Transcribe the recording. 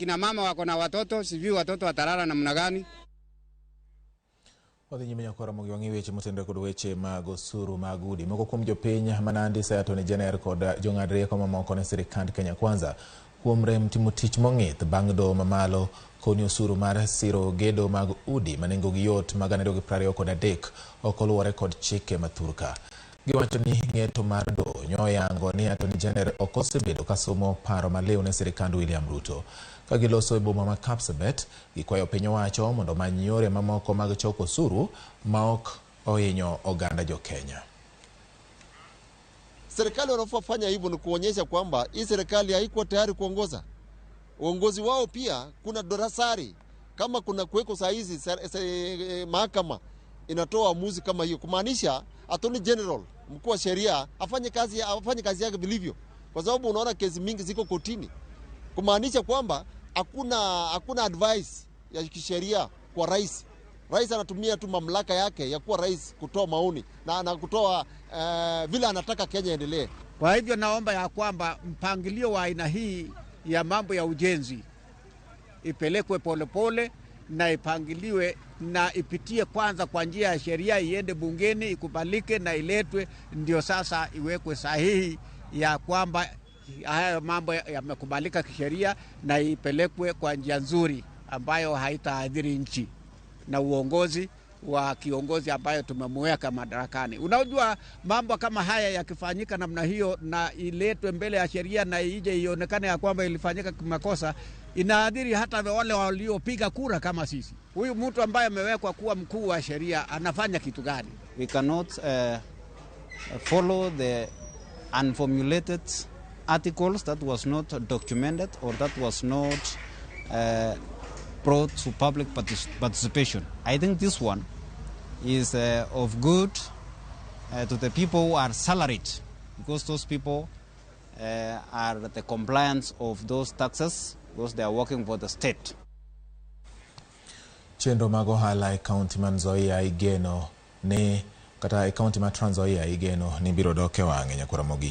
Kina mama wako na watoto, sijui watoto watalala namna gani. Wadhi nyime nyaka Ramogi wang'i weche motenore kod weche mag osuru mag udi. Moko kuom jopiny ma Nandi, Attorney General kod jong'ad rieko mamoko ne sirikand Kenya Kwanza kuom rem timo tich mong'ith bang' doho mamalo koni osuru mar siro gedo mag udi ma nengogi yot mag 223 ok oluwore kod chike ma thurka. Giwacho ni ng'eto mar doho nyoyango ni Attorney General ok osebedo ka somo paro maliw ne sirikand William Ruto. Ka giloso e boma ma Kapsabet, gikwayo piny owacho mondo omany yore mamoko mag choko osuru ma ok ohinyo oganda jo-Kenya. Serikali wanapofanya hivyo ni kuonyesha kwamba hii serikali haikuwa tayari kuongoza. Uongozi wao pia kuna dosari, kama kuna kuweko saa hizi mahakama inatoa uamuzi kama hiyo, kumaanisha Attorney General, mkuu wa sheria afanye kazi yake vilivyo, kwa sababu unaona kesi mingi ziko kotini, kumaanisha kwamba hakuna advice ya kisheria kwa rais. Rais anatumia tu mamlaka yake ya kuwa rais kutoa maoni na kutoa vile anataka Kenya endelee. Kwa hivyo naomba ya kwamba mpangilio wa aina hii ya mambo ya ujenzi ipelekwe polepole na ipangiliwe na ipitie kwanza kwa njia ya sheria, iende bungeni ikubalike na iletwe, ndio sasa iwekwe sahihi ya kwamba haya mambo yamekubalika kisheria na ipelekwe kwa njia nzuri ambayo haitaathiri nchi na uongozi wa kiongozi ambayo tumemweka madarakani. Unajua, mambo kama haya yakifanyika namna hiyo na iletwe mbele ya sheria na ije ionekane ya kwamba ilifanyika kimakosa, inaathiri hata wale waliopiga kura kama sisi. Huyu mtu ambaye amewekwa kuwa mkuu wa sheria anafanya kitu gani? We cannot follow the unformulated articles that was not documented or that was not brought to public participation. I think this one is of good to the people who are salaried, because those people are the compliance of those taxes because they are working for the state. Chenro mag ohala e kaunti ma Nzoia igeno ni kata e kaunti ma Trans Nzoia igeno ni biro dok e wang'e nyakwar Ramogi.